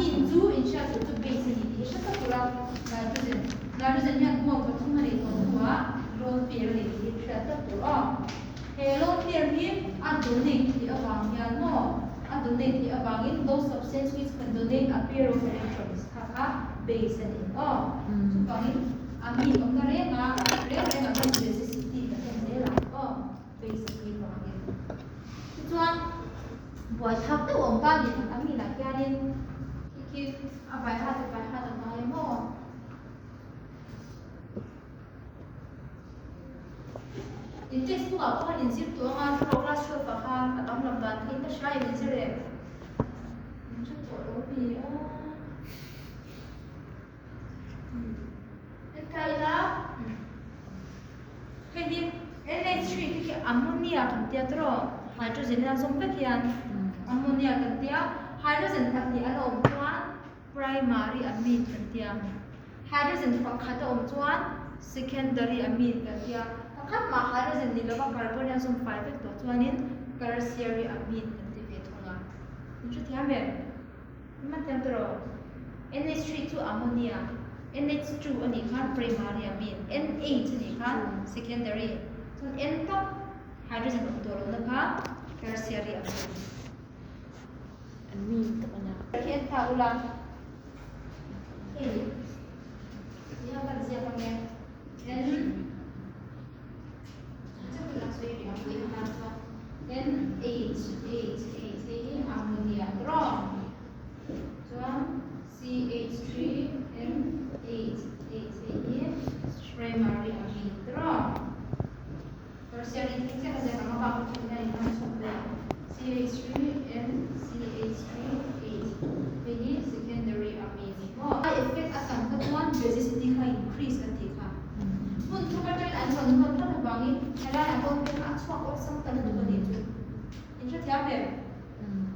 Amine chu in hriat tur chu base a ni tih hi hre tak tura nitrogen nitrogen hian bond pathum a neih tawh hnuah lone pair a nei tih hi hriat tak tur aw. He lone pair hi a donate tih avang hian maw a donate tih avangin those substance which can donate a pair of electrons kha kha base a ni aw. Chuvangin amine awmna renga reng rengah hian basicity kan en zel ang aw. Base a tih vangin. Tichuan buaithlak deuh awm ta ni a minah hianin khi khi a vai hat a vai hat a ngai maw? In textbook ah pawh khan inzir tawh anga thlarau class 12 ah khan a tam lam dan kha in la hria em inzir em? In hre tawh lo mi a. Enkai ila hei hi NH3 te khi ammonia kan tia tawh hydrogen ina zawm vek hian ammonia kan tia hydrogen pahnih an awm chuan primary amine kan tia hydrogen pakhat a awm chuan secondary amine kan tia pakhat mah hydrogen ni lova carbon a zawm fai vek tawh chuanin tertiary amine kan ti ve thung a in hrethiam em? Hman thiam tawh NH3 chu ammonia, NH2 a nih khan primary amine, NH a nih khan secondary, chuan N tak hydrogen awm tawh lohna kha tertiary amine. Amine tak a nia. Khi en ta ula, hei ti hian kan ziak ang e, N N H H H hei hi ammonia tawh chuan CH3 N H H hei hi primary amine tawh tertiary thil chiah ka ziak ang a bak chu hian in hman chhawk daih CH3 N CH3 H hei hi secondary amine ni maw a effect a tam kha chuan basicity kha increase kan tih kha. Hmun thum atangin an rawn hawn tlat avangin helaiah pawh hmel kha a chhuak awlsam ta lutuk a nih chu. In hrethiam em?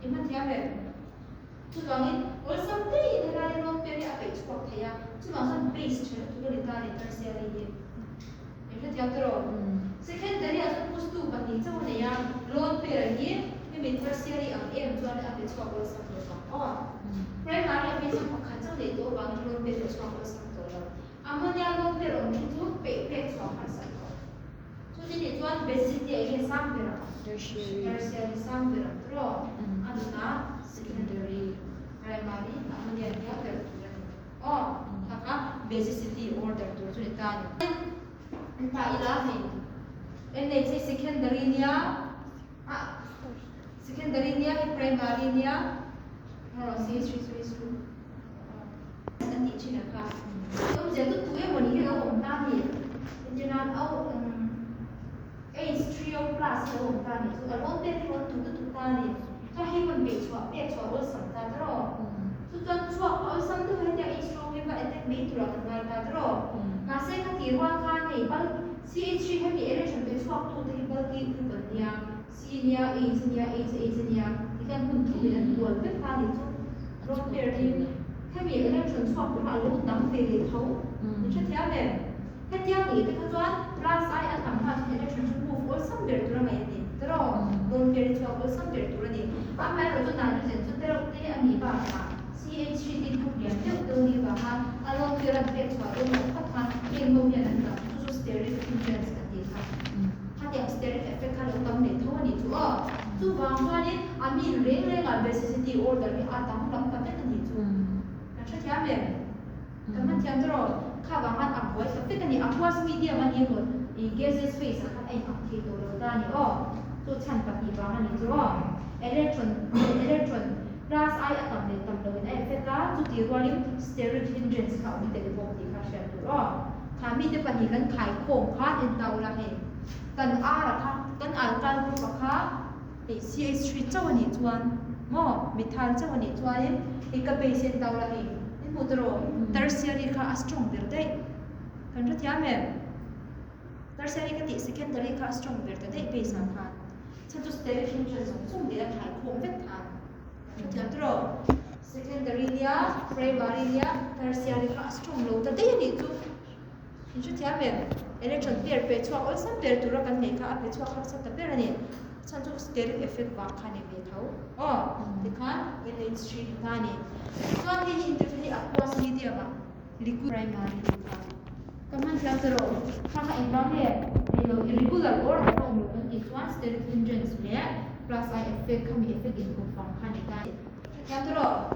In hmathiam em? Chuvangin awlsam teiin helaia rawn per hi a peih chhuak thei a, chuvang chuan base tha lutuk a ni ta a ni tertiary hi. In hrethiam tawh? Secondary ah chuan push tu pahnih chauh a nei a, lone pair hi hemi tertiary ang em chuan a pe chhuak awlsam lo vang aw. Primary ah phei chuan pakhat chauh neih tawh avangin lone pair a chhuak awlsam tawh lo. Ammonia lawng ber awm hi chu peih pek chhuah harsat tawh. Chuti nih chuan basicity ah hian sang ber ang. Tertiary sang ber ang tawh. A nunah secondary, primary, ammonia hniam ber tur a ni. Aw, kha kha basicity order tur chu ni ta a ni. An ta ila hei NH hi secondary nia, ah secondary nia hei primary nia, CH3CH2. An tih thin a kha. Awmzia chu tu emaw ni hi lo awm ta ni. Entirnan au H3O plus hi lo awm ta ni chu a rawn pek hi rawn tu lutuk ta ni. Kha hei rawn peih chhuah pek chhuah awlsam ta tawh. Chu chuan chhuak a awlsam deuh hetia H3O hi va attack mai turah kan ngai ta tawh. Mahse kha tih rual khan hei bal CH3 hemi electron pe chhuak tu te hi bulky group an nia. C nia, H nia, H H nia tikhan hun thum in an bual vek ta ni chu rawn pair hi hemi electron chhuak tur kha a lo dang ve leh tho in hrethiam em? Hetiang nih te kha chuan plus ai a tam hma chuan electron chu move awlsam ber tur a ngaih a ni tiraw rawn pair hi chhuak awlsam ber tur a ni amaherawhchu nitrogen chu tereuh te a nih bakah CH3 te group lian deuh deuh a nih vanga a rawn pair an pek chhuah dawn loh phawt khan heng ho hian an dang chu chu steric hindrance kan tih kha. Khatiang steric effect kha lo tam leh tho a nih chu aw. Chuvang chuanin amine reng rengah basicity order hi a danglam ta vek a nih chu. Kan hrethiam em? Kan hman thiam tawh rawh. Kha vang khan a buai ta vek a ni. Aqueous medium a ni emaw ih gaseous phase ah khan a inang thei tawh lo ta a ni aw. Chu chhan pahnih vang a nih chu aw. Electron electron plus ai a tam leh tam loin a effect a, chuti rualin steric hindrance kha a awm tel bawk tih kha hriat tur aw. Kha mite pahnih kan khai khawm khan en ta ula hei kan ar a kha kan alkyl group a kha hei CH3 chauh a nih chuan maw methyl chauh a nih chuanin hei ka base en ta ula hei in hmuh tawh rawh tertiary kha a strong ber daih kan hrethiam em tertiary ka tih secondary kha a strong ber ta daih base ah khan chhan chu steric hindrance zawng zawng leh a khai khawm vek than hrethiam tawh rawh. Secondary nia, primary nia, tertiary kha a strong lo ta daih a nih chu. In hrethiam em? Electron pair pe chhuak awlsam ber tura kan neih kha a pe chhuak harsa ta ber a ni. Chhan chu steric effect vang kha ni ve tho. Aw, tikhan NH3 ni ta ni. Chuan hei hi interface hi aqueous medium ah liquid primary ni ta. Ka hman thiam ta rawh. Kha kha engvang nge hei lo irregular order a awm lo kan tih chuan steric hindrance leh plus I effect khami effect inkawp vang kha ni ta. Hrethiam ta rawh.